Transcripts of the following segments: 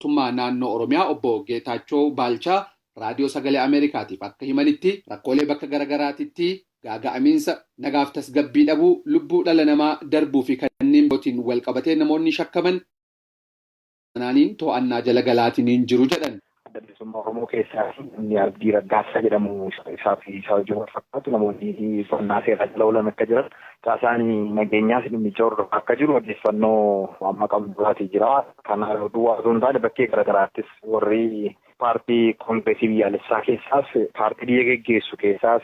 Mootummaa naannoo Oromiyaa obbo Geetaachoo Baalchaa Raadiyoo Sagalee Ameerikaatiif akka himanitti, rakkoolee bakka garaagaraatitti gaaga'amiinsa nagaaf tasgabbii dhabuu, lubbuu dhala namaa darbuu fi kanneen birootiin wal qabatee namoonni shakkaman kanaaniin to'annaa jala galaatiniin jiru jedhan. Adda Bilisummaa Oromoo keessaa namni Abdii Raggaasaa jedhamu isaa fi isaa wajjin wal fakkaatu namoonni to'annaa seeraa jala oolan akka jiran, caasaan nageenyaas dhimmicha hordofaa akka jiru odeeffannoo amma qabnu biraatii jira. Kana duwwaa osoo hin taane bakkee garaagaraattis warri paartii Koongireesii Biyyaalessaa keessaas, paartii biyya geggeessu keessaas,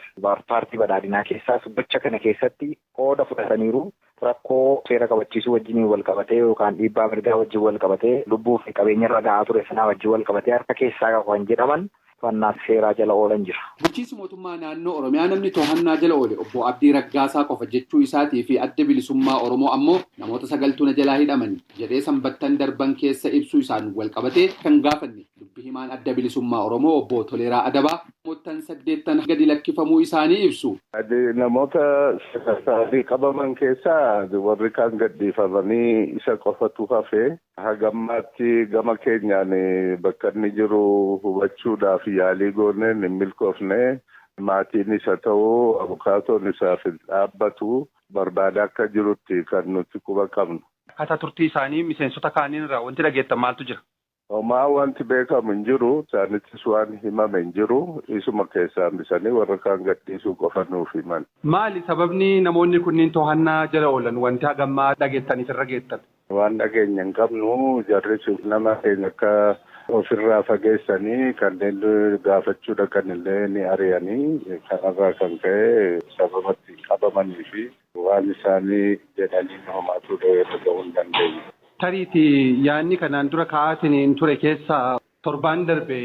paartii badhaadhinaa keessaas gocha kana keessatti qooda fudhataniiru. Rakkoo seera kabachiisuu wajjin wal qabatee yookaan dhiibbaa mirgaa wajjin wal qabatee lubbuu fi qabeenya irra ga'aa ture sanaa wajjin wal qabatee harka keessaa qabu kan jedhaman to'annaa seeraa jala oolan jira. Bulchiinsi mootummaa naannoo Oromiyaa namni to'annaa jala oole obbo Abdii Raggaasaa qofa jechuu isaatii fi Adda Bilisummaa Oromoo ammoo namoota sagaltu na jalaa hidhaman jedhee sanbattan darban keessa ibsuu isaan wal qabatee kan gaafanne dubbi himaan Adda Bilisummaa Oromoo obbo Toleeraa Adabaa namoottan 8 gadi lakkifamuu isaanii ibsu. Namoota sadii qabaman keessaa warri kaan gadhiifamanii isa qofatu hafe. Hagammaatti gama keenyaan bakka inni jiru hubachuudhaaf yaalii gooneen hin milkoofne. Maatiin isa ta'uu abukaatoon isaaf dhaabbatu barbaada akka jirutti kan nuti quba qabnu. Akkaataa turtii isaanii miseensota kaaniin irraa wanti dhageettan maaltu jira? Homaa wanti beekamu hin jiru. Isaanittis waan himame hin jiru. Isuma keessaa hambisanii warra kaan gadhiisuu qofa nuuf himan. Maali sababni namoonni kunniin to'annaa jala oolan wanti hagammaa dhageettaniif irra geettan? Waan dhageenya hin qabnu, jarris nama keenya akka ofirraa fageessanii kanneen gaafachuu dhaqan illee ni ari'anii, kanarraa kan ka'e sababatti qabamanii fi waan isaanii jedhanii homaatu irra ga'uu hin dandeenye. Tariiti yaadni kanaan dura ka'aatiin ture keessaa torbaan darbe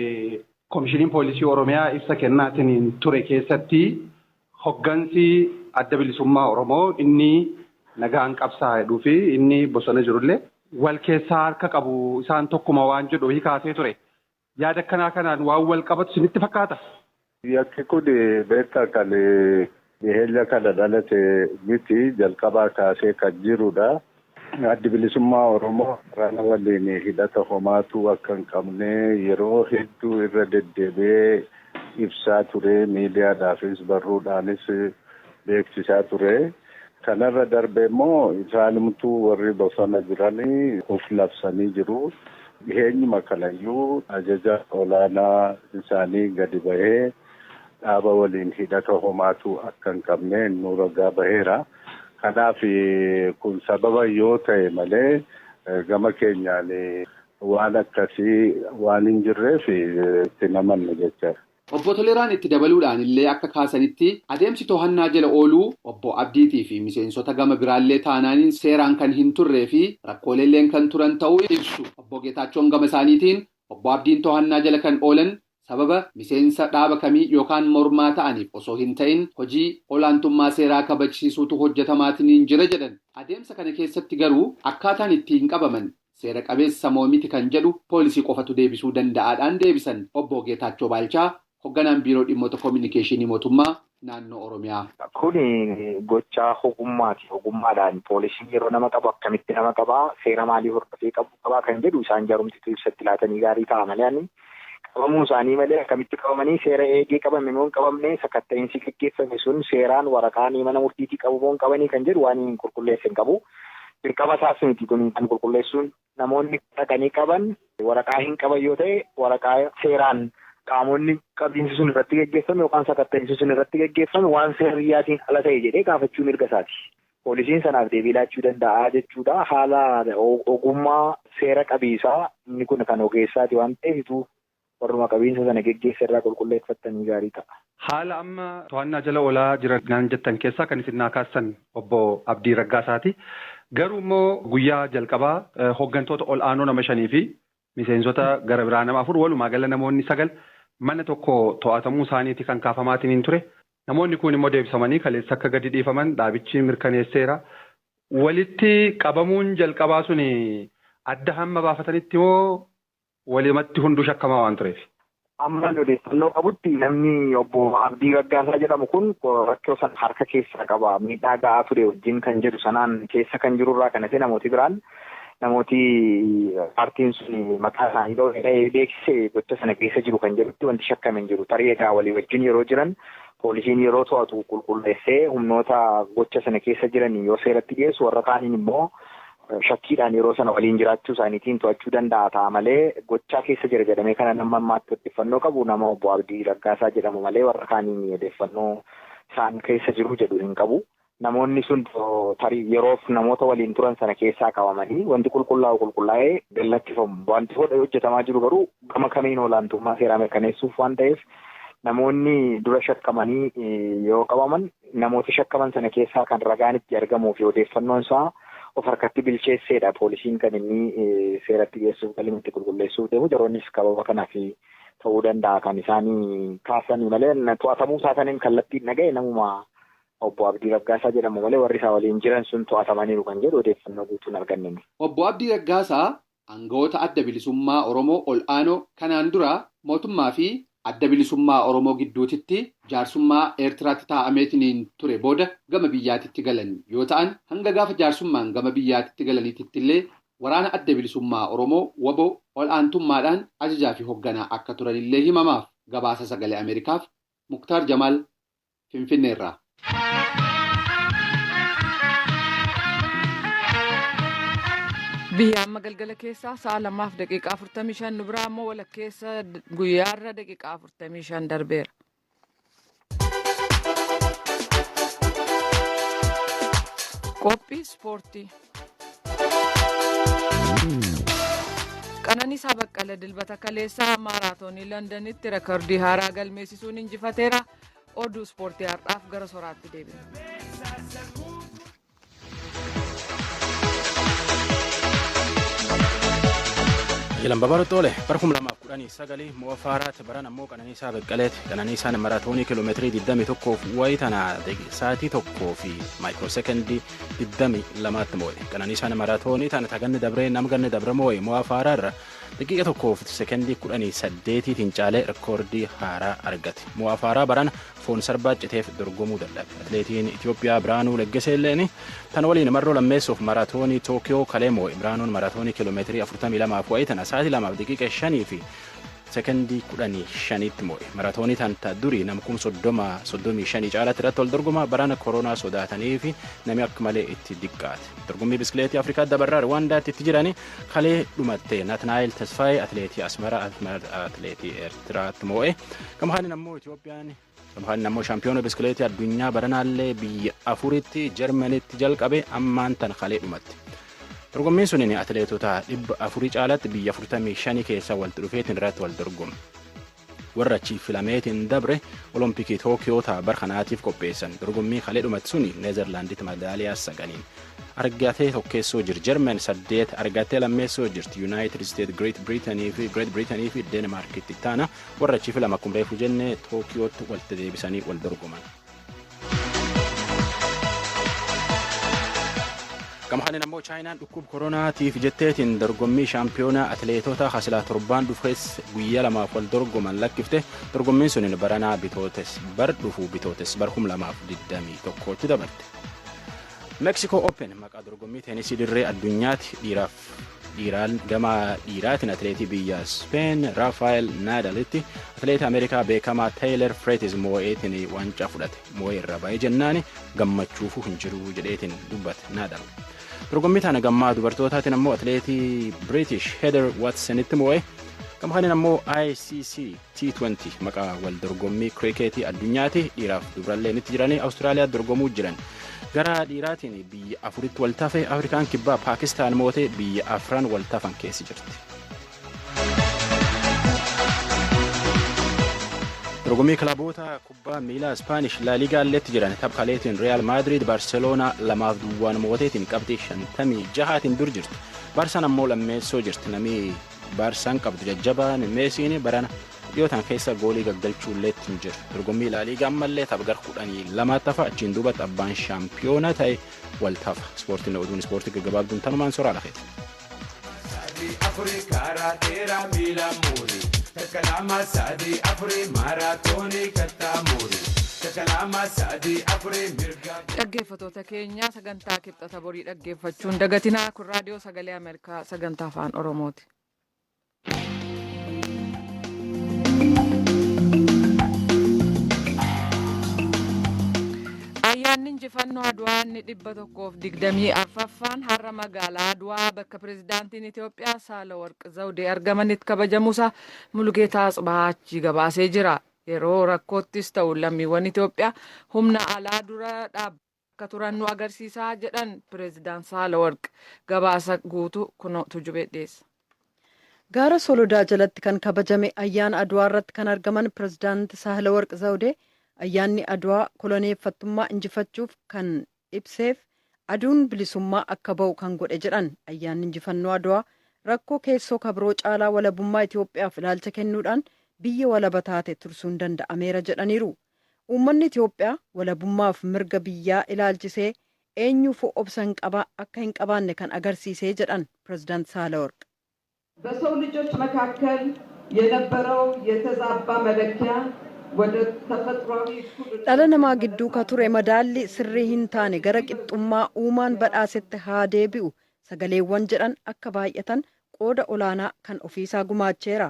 Komishiniin Poolisii Oromiyaa ibsa kennaatiin ture keessatti hoggansi Adda Bilisummaa Oromoo inni nagaan qabsaa'aa jedhuu fi inni bosona jirullee wal keessaa harka qabu, isaan tokkuma waan jedhu kaasee ture. Yaada akkanaa kanaan waan wal qabatu isinitti fakkaata? Yakki kun beektaa kan dhiheenya kana dhalate miti, jalqabaa kaasee kan jirudha. Addi Bilisummaa Oromoo waraana waliin hidhata homaatu akka hin qabne yeroo hedduu irra deddeebi'ee ibsaa ture, miidiyaadhaafis barruudhaanis beeksisaa ture. Kanarra darbe immoo isaanumtuu warri bosona jiranii of labsanii jiru. Dhiheenyuma kanayyuu ajaja olaanaa isaanii gadi bahee dhaaba waliin hidhata homaatu akka hin qabne nu ragaa baheera. Kanaaf kun sababa yoo ta'e malee gama keenyaan waan akkasii waan hin jirreef itti namannu jechaadha. Obbo Toleraan itti dabaluudhaan illee akka kaasanitti, adeemsi to'annaa jala ooluu obbo Abdiitii fi miseensota gama biraallee taanaaniin seeraan kan hin turree fi rakkooleelleen kan turan ta'uu ibsu. Obbo Geetaachoon gama isaaniitiin obbo Abdiin to'annaa jala kan oolan sababa miseensa dhaaba kamii yookaan mormaa ta'aniif osoo hin ta'in hojii olaantummaa seeraa kabachiisuutu hojjetamaatiin jira jedhan. Adeemsa kana keessatti garuu akkaataan ittiin qabaman seera qabeessa moo miti kan jedhu poolisii qofatu deebisuu danda'aadhaan deebisan obbo Geetaachoo Baalchaa, hogganaan biiroo dhimmoota koominikeeshinii mootummaa naannoo Oromiyaa. Kuni gochaa ogummaati. Ogummaadhaan poolisiin yeroo nama qabu akkamitti nama qabaa, seera maalii hordofee qabu qabaa kan jedhu isaan jarumtitu ibsatti laatanii gaarii ta'a malee, ani qabamuu isaanii malee akkamitti qabamanii, seera eegee qabame moo hin qabamne, sakatta'iinsi geggeeffame sun seeraan waraqaan mana murtiitii qabu moo hin qabanii kan jedhu waan hin qulqulleesse hin qabu. Dirqama isaas miti kun kan qulqulleessuun. Namoonni dhaqanii qaban waraqaa hin qaban yoo ta'e, waraqaa seeraan qaamonni qabiinsi sun irratti geggeeffame yookaan sakatta'iinsi sun irratti geggeeffame waan seera biyyaatiin ala ta'e jedhee gaafachuu mirga isaati. Poolisiin sanaaf deebii laachuu danda'a jechuudha. Haala ogummaa seera qabiisaa inni kun kan ogeessaati waan ta'eef ituu warruma qabiinsa sana geggeessa irraa qulqulleeffattanii gaarii ta'a. Haala amma to'annaa jala oolaa jiran naan jettan keessaa kan isin naa kaastan obbo Abdii Raggaasaati. Garuu immoo guyyaa jalqabaa hooggantoota ol aanoo nama shanii fi miseensota gara biraa nama 4, walumaa gala namoonni 9 mana tokko to'atamuu isaaniiti kan kaafamaatiin hin ture. Namoonni kun immoo deebisamanii kaleessa akka gadi dhiifaman dhaabichi mirkaneesseera. Walitti qabamuun jalqabaa suni adda hamma baafatanitti moo walumatti hunduu shakkamaa waan tureef? Amma odeeffannoo qabutti namni obbo Abdii Raggaasaa jedhamu kun rakkoo sana harka keessaa qaba. Miidhaa ga'aa ture wajjin kan jedhu sanaan keessa kan jirurraa kan hafe namooti biraan Namooti paartiin sun maqaa isaanii dha'ee beeksise gocha sana keessa jiru kan jedhutti wanti shakkame hin jiru. Tarii egaa walii wajjin yeroo jiran poolisiin yeroo to'atu qulqulleessee humnoota gocha sana keessa jiran yoo seeratti dhiyeessu warra kaaniin immoo shakkiidhaan yeroo sana waliin jiraachuu isaaniitiin to'achuu danda'a ta'a malee gochaa keessa jira jedhamee kana nama ammaatti odeeffannoo qabu nama obbo Abdii Raggaasaa jedhamu malee warra kaaniin odeeffannoo isaan keessa jiru jedhu hin qabu. Namoonni sun tarii yeroof namoota waliin turan sana keessaa qabamanii wanti qulqullaa'u qulqullaa'ee gallakkifamu. Wanti hojjetamaa jiru garuu gama kamiin olaantummaa seeraa mirkaneessuuf waan ta'eef namoonni dura shakkamanii yoo qabaman namoota shakkaman sana keessaa kan ragaan itti argamuu fi odeeffannoon isaa of harkatti bilcheesseedha. Poolisiin kan inni seeratti geessuuf galmeetti qulqulleessuuf deemu yeroonnis sababa kanaaf ta'uu danda'a kan isaanii kaasanii malee to'atamuu isaaniin kallattiin dhaga'e namuma obbo Abdii Raggaasaa jedhamu malee warri isaa waliin jiran sun to'atamaniiru kan jedhu odeeffannoo guutuun arganne. Obbo Abdii Raggaasaa aangawoota adda bilisummaa Oromoo ol'aanoo kanaan dura mootummaa fi adda bilisummaa Oromoo gidduutitti jaarsummaa Eertiraatti taa'ameetiin ture booda gama biyyaatitti galan yoo ta'an hanga gaafa jaarsummaan gama biyyaatitti galaniititti illee waraana adda bilisummaa Oromoo WBO ol'aantummaadhaan ajajaa fi hoogganaa akka turanillee himamaaf. Gabaasa sagalee Ameerikaaf Muktaar Jamaal Finfinneerraa. Biyya amma galgala keessaa sa'a 2:45 nu biraa immoo walakkeessa guyyaarra 45 darbeera. Qophii ispoortii. Qananiisaa Baqqala dilbata kaleessaa maaraatoonii Londonitti reekoordii haaraa galmeessisuun injifateera. Oduu ispoortii har'aaf gara soraatti deebina. Lambabaru Toole bara 2019 mo'a Faaraatti baran ammoo Qananiisaa Baqqaleeti. Qananiisaan maraatoonii kiiloomeetirii 21 wayii tana sa'aatii 1 fi maayikiroo sekendii 22tti moo'e. Qananiisaan maraatoonii tana taganni dabree nama ganni dabre moo'e mo'a Faaraarra daqiiqa 1 fi sekendii 18tiin caalee reekoordii haaraa argate. Mo'a Faaraa baran foon sarbaa citeef dorgomuu dadhabe. Atileetiin Itoophiyaa Biraanuu Leggesee illeen tan waliin marroo lammeessuuf maraatoonii Tookiyoo kalee moo'e. Biraanuun maraatoonii kiiloomeetirii 42 wayii tana sa'aatii 2:05 fi sekendii 15tti moo'e. Maraatoonii tan durii nama 35,035 caalaatti irratti wal dorgoma barana koronaa sodaatanii fi namni akka malee itti diqqaate. Dorgommii biskileetii Afrikaa dabarraa Rwaandaatti itti jirani kalee dhumatte Naatnaayil Tasfaayee atileetii Asmaraa atileetii Eertiraatti moo'e. Gamhaaniin ammoo Itoophiyaan Gamhaaniin ammoo shaampiyoona biskileetii addunyaa baranaallee biyya afuritti Jarmanitti jalqabe ammaan tan kalee dhumatte. Dorgommiin suniin atileetota 400 caalaatti biyya 45 keessa walitti dhufeetiin irratti wal dorgome. Warra achi filameetiin dabre Olompikii Tookiyoo ta'a bara kanaatiif qopheessan. Dorgommii kalee dhumatti suni Neezerlaanditti madaaliyaa 9 argatee tokkeessoo jira. Jarman 8 argatee lammeessoo jirti. Yuunaayitid Isteet, Greet Biriitanii fi Deenmaarkitti taana warra achi filama akkuma reefu jenne Tookiyootti walitti deebisanii wal dorgoman. Gamhaaniin ammoo Chaayinaan dhukkuba koronaatiif jetteetiin dorgommii shaampiyoonaa atileetota hasilaa torbaan dhufes guyyaa lamaaf wal dorgoman lakkifte. Dorgommiin suniin baranaa bitootes bar dhufu bitootes bar 2021tti dabarte. Mexico Open maqaa dorgommii teenisii dirree addunyaatti dhiiraaf dhiiraan gama dhiiraatiin atileetii biyya Speen Raafaayel Naadalitti atileetii Ameerikaa beekamaa Teeyilar Freetis moo'eetiin waancaa fudhate. Moo'ee irraa baay'ee jennaani gammachuufuu hin jiru jedheetiin dubbate Naadal. Dorgommii tana gammaa dubartootaatiin ammoo atileetii British Heather Watsonitti moo'e. Gamkaaniin ammoo ICC T20 maqaa wal dorgommii kirikeetii addunyaati dhiiraaf dubarallee itti jiranii Awustiraaliyaa dorgomuu jiran. Gara dhiiraatiin biyya afuritti wal tafe Afrikaan kibbaa Paakistaan mootee biyya afran wal tafan keessi jirti. Dorgommii kilaboota kubbaa miilaa Ispaanish La Ligaa illeetti jiran taphaleetiin Real Madrid Barceloona 2-0 mooteetiin qabxii 56tiin dur jirti. Baarsaan ammoo lammeessoo jirti. Namni Baarsaan qabdu jajjabaan Meesiin barana dhiyootaan keessa goolii gaggalchuu illeetti hin jiru. Dorgommii La Ligaa ammallee tapha gara 12 tafa achiin duubatti abbaan shaampiyoona ta'e wal tafa. Ispoortiin oduun ispoortii gaggabaabduun tanumaan soraa lafeeti. Kalama sadi afri maratoni katamuri. Dhaggeeffattoota keenya, sagantaa Kibxata borii dhaggeeffachuun dagatinaa. Kun Raadiyoo Sagalee Ameerikaa sagantaa Afaan Oromooti. Ayyaanni injifannoo Aduwaa inni 124ffaan har'a magaalaa Aduwaa bakka pirezidaantiin Itoophiyaa Saalawarq Zawudee argamanitti kabajamuusaa Mulugeetaa Atsibahaa achii gabaasee jira. Yeroo rakkoottis ta'u lammiiwwan Itoophiyaa humna alaa dura akka turan nu agarsiisaa jedhan pireezidaan Saalawarq. Gabaasa guutuu kunoo Tujubee dhiyeessa. Gaara Solodaa jalatti kan kabajame ayyaana Aduwaa irratti kan argaman pirezidaanti Saahilawarq Zawudee, ayyaanni Aduwaa koloneeffattummaa injifachuuf kan ibseef aduun bilisummaa akka ba'u kan godhe jedhan. Ayyaanni injifannoo Aduwaa rakkoo keessoo kabroo caalaa walabummaa Itoophiyaaf ilaalcha kennuudhaan biyya walaba taate tursuun danda'ameera jedhaniiru. Uummanni Itoophiyaa walabummaaf mirga biyyaa ilaalchisee eenyuufuu obsa akka hin qabaanne kan agarsiisee jedhan pirezidaant Saahilawarq. በሰው ልጆች መካከል የነበረው የተዛባ መለኪያ ወደ ተፈጥሯዊ Dhala namaa gidduu ka ture madaalli sirrii hin taane gara qixxummaa uumaan badhaasetti haa deebi'u sagaleewwan jedhan akka baay'atan qooda olaanaa kan ofiisaa gumaacheera.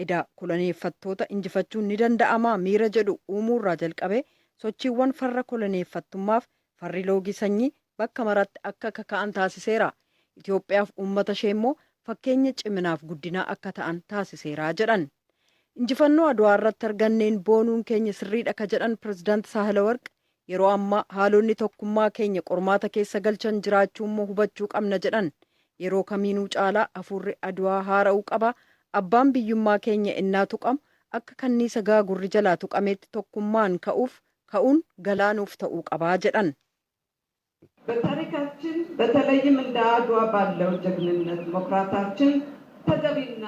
Edaa koloneeffattoota injifachuun ni danda'amaa miira jedhu uumuurraa jalqabe sochiiwwan farra koloneeffattummaaf farri loogii sanyii bakka maratti akka kaka'an taasiseera. Itoophiyaaf uummata ishee immoo fakkeenya ciminaaf guddinaa akka ta'an taasiseera jedhan. Injifannoo Aduwaa irratti arganneen boonuun keenya sirriidha ka jedhan pirezidaant Saahilawarq, yeroo ammaa haalonni tokkummaa keenya qormaata keessa galchan jiraachuu immoo hubachuu qabna jedhan. Yeroo kamiinuu caalaa hafuurri Aduwaa haara'uu qaba. Abbaan biyyummaa keenya innaa tuqamu akka kanniisa gaagurri jalaa tuqameetti tokkummaan ka'uuf ka'uun galaanuuf ta'uu qabaa jedhan. በታሪካችን በተለይም እንደ አድዋ ባለው ጀግንነት መኩራታችን ተገቢና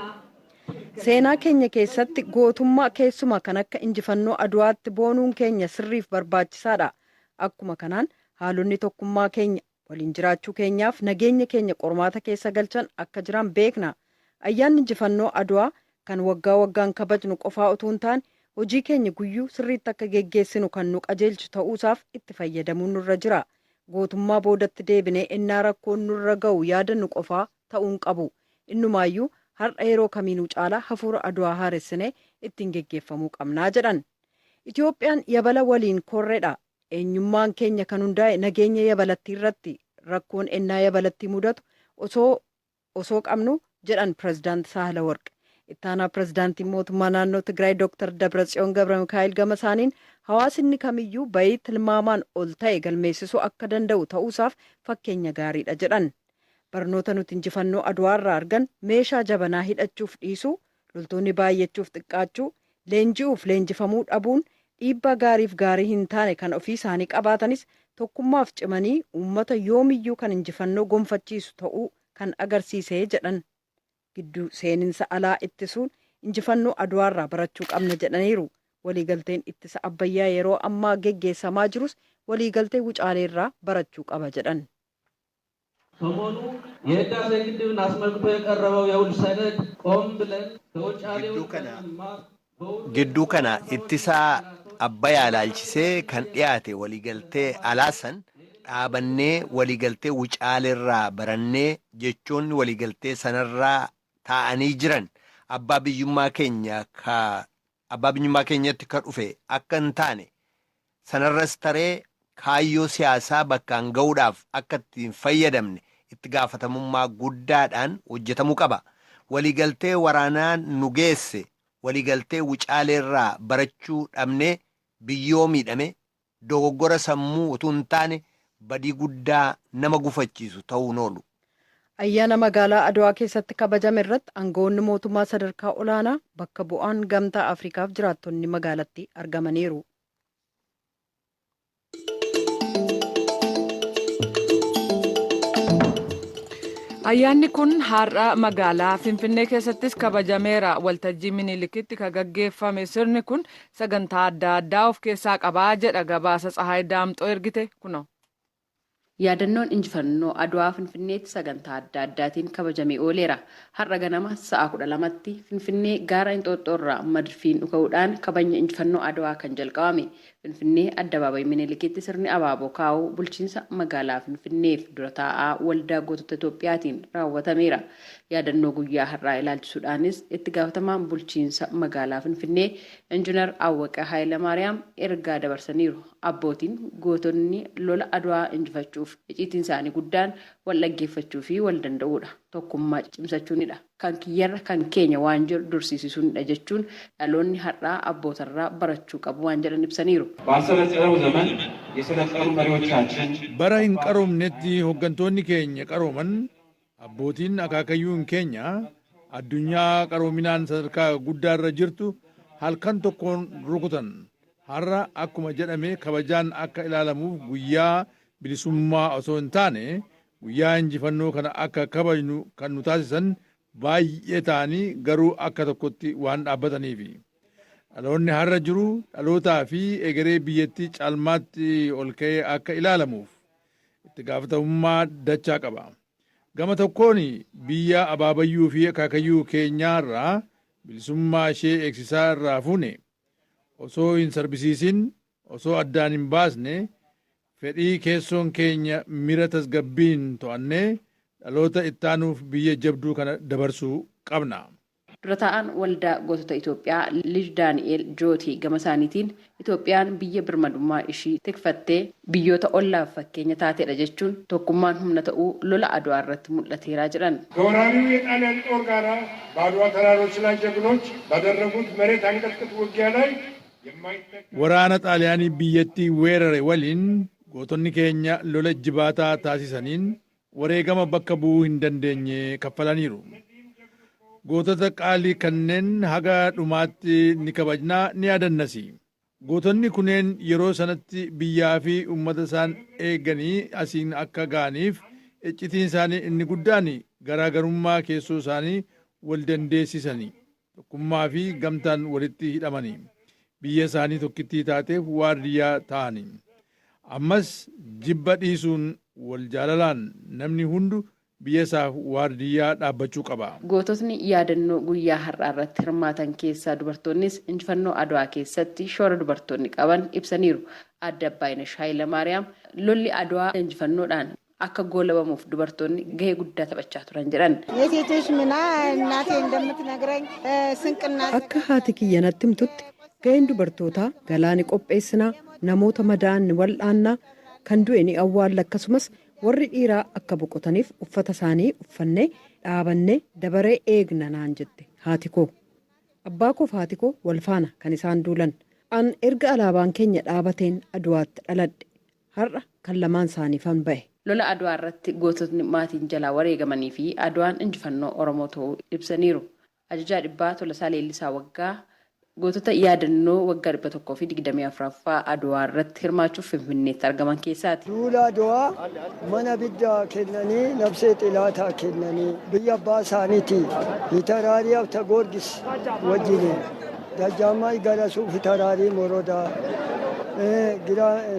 Seenaa keenya keessatti gootummaa keessumaa kan akka injifannoo Aduwaatti boonuun keenya sirriif barbaachisaadha. Akkuma kanaan haalonni tokkummaa keenya, waliin jiraachuu keenyaaf nageenya keenya qormaata keessa galchan akka jiran beekna. Ayyaanni injifannoo Aduwaa kan waggaa waggaan kabajnu qofaa utuu hin taane, hojii keenya guyyuu sirriitti akka geggeessinu kan nu qajeelchu ta'uusaaf itti fayyadamuun nurra jira. Gootummaa boodatti deebinee innaa rakkoon nurra ga'u yaadannu qofaa ta'uun qabu. Innumaayyuu har'a yeroo kamiinuu caalaa hafuura Aduwaa haaressinee ittiin geggeeffamuu qabnaa jedhan. Itoophiyaan yabala waliin korreedha. Eenyummaan keenya kan hundaa'e nageenya yabalattii irratti. Rakkoon ennaa yabalattii mudatu osoo qabnu jedhan pirezidaant Saahilawarq. Ittaanaa pirezidaantiin mootummaa naannoo Tigraay Dr. Dabratsiyoon Gabra Mikaa'el gama isaaniin, hawaasni kamiyyuu bayii tilmaamaan ol ta'e galmeessisuu akka danda'u ta'uusaaf fakkeenya gaariidha jedhan. Barnoota nuti injifannoo Aduwaarraa argan meeshaa jabanaa hidhachuuf dhiisuu, loltoonni baay'achuuf xiqqaachuu, leenji'uuf leenjifamuu dhabuun dhiibbaa gaariif gaarii hin taane kan ofii isaanii qabaatanis, tokkummaaf cimanii uummata yoomiyyuu kan injifannoo gonfachiisu ta'uu kan agarsiise jedhan. Gidduu seeninsa alaa ittisuun injifannoo Aduwaarraa barachuu qabna jedhaniiru. Waliigalteen ittisa Abbayyaa yeroo ammaa geggeessamaa jirus waliigaltee Wucaaleerraa barachuu qaba jedhan. ሰሞኑ የህዳሴ ግድብን አስመልክቶ የቀረበው የውል ሰነድ ቆም ብለን ከውጫሌው Gidduu kana ittisaa Abbayyaa ilaalchisee kan dhiyaate waliigaltee alaasan dhaabannee waliigaltee Wucaaleerraa barannee, jechoonni waliigaltee sanarraa taa'anii jiran abbaa biyyummaa keenyatti ka dhufe akka hin taane, sanarras taree kaayyoo siyaasaa bakkaan ga'uudhaaf akka ittiin fayyadamne itti gaafatamummaa guddaadhaan hojjetamuu qaba. Waliigaltee waraanaa nu geesse waliigaltee Wucaaleerraa barachuu dhabnee biyyoo miidhame dogoggora sammuu utuu hin taane badii guddaa nama gufachiisu ta'uun oolu. Ayyaana magaalaa Adawaa keessatti kabajame irratti aangawoonni mootummaa sadarkaa olaanaa, bakka bu'aan Gamtaa Afriikaaf jiraattonni magaalattii argamaniiru. Ayyaanni kun har'a magaalaa Finfinnee keessattis kabajameera. Waltajjii Minilikitti kan gaggeeffame sirni kun sagantaa adda addaa of keessaa qabaa jedha gabaasa Tsahaay Daamxoo ergite kunoo. Yaadannoon injifannoo Adwaa Finfinneetti sagantaa adda addaatiin kabajamee ooleera. Har'a ganama sa'a 12tti Finfinnee gaara Inxooxxoo irraa madfiin dhuka'uudhaan kabajni injifannoo Adwaa kan jalqabame. Finfinnee Addabaabayii Minilikitti sirni abaaboo kaa'uu bulchiinsa magaalaa Finfinneef dura taa'aa Waldaa Gootota Itoophiyaatiin raawwatameera. Yaadannoo guyyaa har'aa ilaalchisuudhaanis itti gaafatamaan bulchiinsa magaalaa Finfinnee Injinar Awwaqee Hayilamaariyaam ergaa dabarsaniiru. Abbootiin gootonni lola Adwaa injifachuuf iciitiin isaanii guddaan wal dhaggeeffachuu fi wal danda'uudha. Tokkummaa cimsachuunidha. Kan kiyyarra kan keenya waan jedhu dursiisisuunidha jechuun dhaloonni har'aa abbootarraa barachuu qabu waan jedhan ibsaniiru. ባልሰለጠነው ዘመን የሰለጠኑ መሪዎቻችን Bara hin qaroomnetti hooggantoonni keenya qarooman, abbootiin akaakayyuun keenya addunyaa qaroominaan sadarkaa guddaarra jirtu halkan tokkoon rukutan. Har'a akkuma jedhame kabajaan akka ilaalamuuf guyyaa bilisummaa osoo hin taane guyyaa injifannoo kana akka kabajnu kan nu taasisan baay'ee ta'anii garuu akka tokkotti waan dhaabbataniifi. Dhaloonni har'a jiru dhalootaa fi egeree biyyattii caalmaatti ol ka'ee akka ilaalamuuf itti gaafatamummaa dachaa qaba. Gama tokkoon biyya abaabayyuu fi akaakayyuu keenyaarraa bilisummaa ishee eegsisaa irraa fuune osoo hin sarbisiisin, osoo addaan hin baasne, fedhii keessoon keenya mira tasgabbiin to'annee dhaloota ittaanuuf biyya jabduu kana dabarsuu qabna. Dura taa'aan Waldaa Gootota Itoophiyaa Lij Daani'eel Jootii gama isaaniitiin Itoophiyaan biyya birmadummaa ishii tikfattee biyyoota ollaaf fakkeenya taateedha jechuun tokkummaan humna ta'uu lola Adwaa irratti mul'ateeraa jedhan. ከወራሪው የጣሊያን ጦር ጋር በአድዋ ተራሮች ላይ ጀግኖች ባደረጉት መሬት አንቀጥቅጥ ውጊያ ላይ Waraana Xaaliyaanii biyyattii weerare waliin gootonni keenya lola jibaataa taasisaniin wareegama bakka bu'uu hin dandeenye kaffalaniiru. Gootota qaalii kanneen haga dhumaatti ni kabajnaa, ni yaadannasi. Gootonni kunneen yeroo sanatti biyyaa fi uummata isaan eeganii asiin akka ga'aniif iccitiin isaanii inni guddaan garaagarummaa keessoo isaanii wal dandeessisanii, tokkummaa fi gamtaan walitti hidhamanii, biyya isaanii tokkittii taateef waardiyyaa ta'anii. Ammas jibba dhiisuun wal jaalalaan namni hundu biyya isaaf waardiyyaa dhaabbachuu qaba. Goototni yaadannoo guyyaa har'aa irratti hirmaatan keessaa dubartoonnis injifannoo Adwaa keessatti shoora dubartoonni qaban ibsaniiru. Aadde Abbaayinash Hayilamaariyaam lolli Adwaa injifannoodhaan akka goolabamuuf dubartoonni gahee guddaa taphachaa turan jedhan. የሴቶች ሚና እናቴ እንደምትነግረኝ ስንቅና Akka haati kiyya natti himtutti gaheen dubartootaa galaa ni qopheessinaa, namoota madaa'an ni wal'aannaa, kan du'e ni awwaalla, akkasumas warri dhiiraa akka boqotaniif uffata isaanii uffannee dhaabannee dabaree eegna naan jette haati koo. Abbaa koo fi haati koo wal faana kan isaan duulan. An erga alaabaan keenya dhaabateen Aduwaatti dhaladhe. Har'a kan lamaan isaaniifan ba'e. Lola Adwaa irratti goototni maatiin jalaa wareegamanii fi Adwaan injifannoo Oromoo ta'uu ibsaniiru. Ajajaa dhibbaa Tolasaa Leellisaa Waggaa gootota yaadannoo waggaa 124ffaa Adwaa irratti hirmaachuuf Finfinneetti argaman keessaati. Duula Adwaa mana biddaa kennanii, nabsee xilaataa kennanii, biyya abbaa isaaniiti. Fitaraarii Abta Goorgis wajjiniin Dajjaammaa Galasuu, Fitaraarii Morodaa,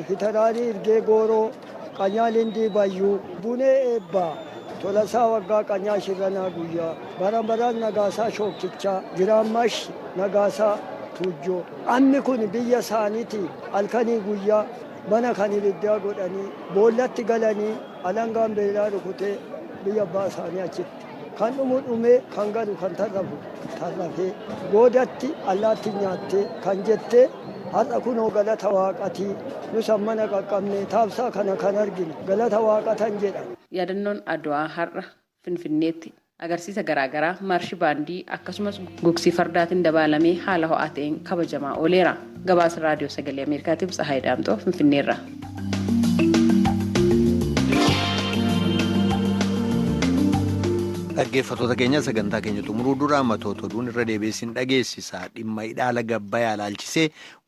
Fitaraarii Irgee Gooroo, Qanyaa Lindii Bayyuu, Bunee Eebbaa, Tolasaa Waggaa, Qanyaa Shirranaa Guyyaa, Barambaraan Nagaasaa Shookichaa, Giraammash Nagaasaa Tuujjoo. Ammi kun biyya isaaniiti halkanii guyyaa mana kan ibiddaa godhanii boollatti galanii alangaan beelaa rukutee biyya abbaa isaanii achitti. Kan dhumu dhumee, kan galu kan tarrafu tarrafee, goodatti allaatti nyaattee kan jettee, har'a kunoo galata waaqatii nus mana qaqqabne taabsaa kana kan argine galata waaqatan jedha. Yaadannoon Adwaa har'a Finfinneetti agarsiisa garaagaraa, maarshi baandii akkasumas gugsii fardaatiin dabaalamee haala ho'aa ta'een kabajamaa ooleera. Gabaasa Raadiyoo Sagalee Ameerikaatiif Tsahaay Daamxoo Finfinneerra. Dhaggeeffattoota keenya, sagantaa keenya xumuruu dura matoota oduun irra deebiisin dhageessisa. Dhimma hidha laga Abbayyaa ilaalchisee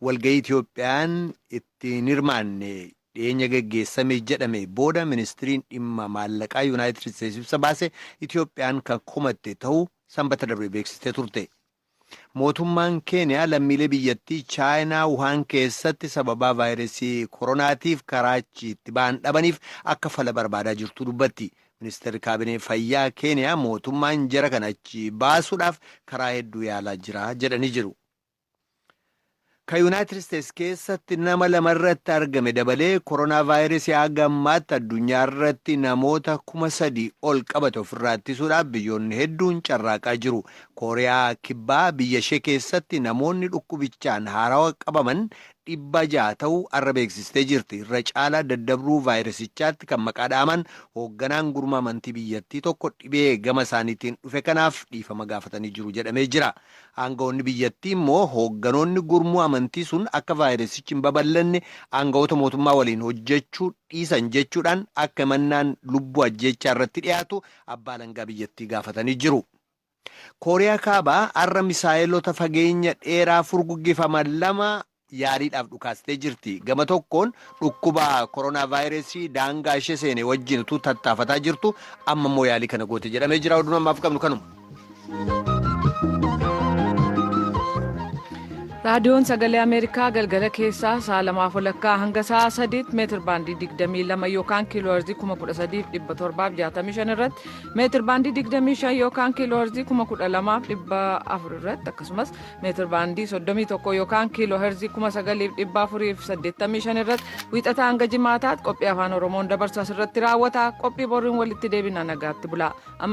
walgahii Itoophiyaan ittiin hirmaanne dhiyeenya geggeessame jedhame booda ministiriin dhimma maallaqaa Yuunaayitid Isteetsi ibsa baase Itoophiyaan kan komatte ta'uu Sanbata darbe beeksistee turte. Mootummaan Keeniyaa lammiilee biyyattii Chaayinaa Wuhaan keessatti sababaa vaayirasii koronaatiif karaa achi itti ba'an dhabaniif akka fala barbaadaa jirtu dubbatti. Ministeerri kaabinee fayyaa Keeniyaa mootummaan jara kana achi baasuudhaaf karaa hedduu yaalaa jira jedhanii jiru. Ka Yuunaayitid Isteets keessatti nama lamarratti argame dabalee koronaa vaayirasii haga ammaatti addunyaa irratti namoota 3,000 ol qabate ofirraa ittisuudhaaf biyyoonni hedduun carraaqaa jiru. Kooriyaa Kibbaa biyya ishee keessatti namoonni dhukkubichaan haarawaa qabaman 600 ta'uu arra beeksistee jirti. Irra caalaa daddabruu vaayirasichaatti kan maqaa dhaaman hoogganaan gurma amantii biyyattii tokko dhibee gama isaaniitiin dhufe kanaaf dhiifama gaafatanii jiru jedhamee jira. Aangawoonni biyyattii immoo hoogganoonni gurmuu amantii sun akka vaayirasichi hin babal'anne aangawoota mootummaa waliin hojjechuu dhiisan jechuudhaan akka himannaan lubbuu ajjeechaa irratti dhiyaatu abbaa alangaa biyyattii gaafatanii jiru. Kooriyaa Kaabaa har'a misaayilota fageenya dheeraa furguggifaman lama yaaliidhaaf dhukaastee jirti. Gama tokkoon dhukkuba koronaa vaayirasii daangaa ishee seene wajjin utuu tattaafataa jirtu amma immoo yaalii kana goote jedhamee jira. Oduun ammaaf qabnu kanuma. Raadiyoon Sagalee Ameerikaa galgala keessaa sa'a 2:30 hanga sa'a 3tti meetir baandii 22 yookaan kiiloo herzii 13,765 irratti, meetir baandii 25 yookaan kiiloo herzii 12,400 irratti, akkasumas meetir baandii 31 yookaan kiiloo herzii 9,485 irratti Wiixataa hanga Jimaataatti qophii Afaan Oromoon dabarsu asirratti raawwata. Qophii boriin walitti deebina, nagaatti bulaa.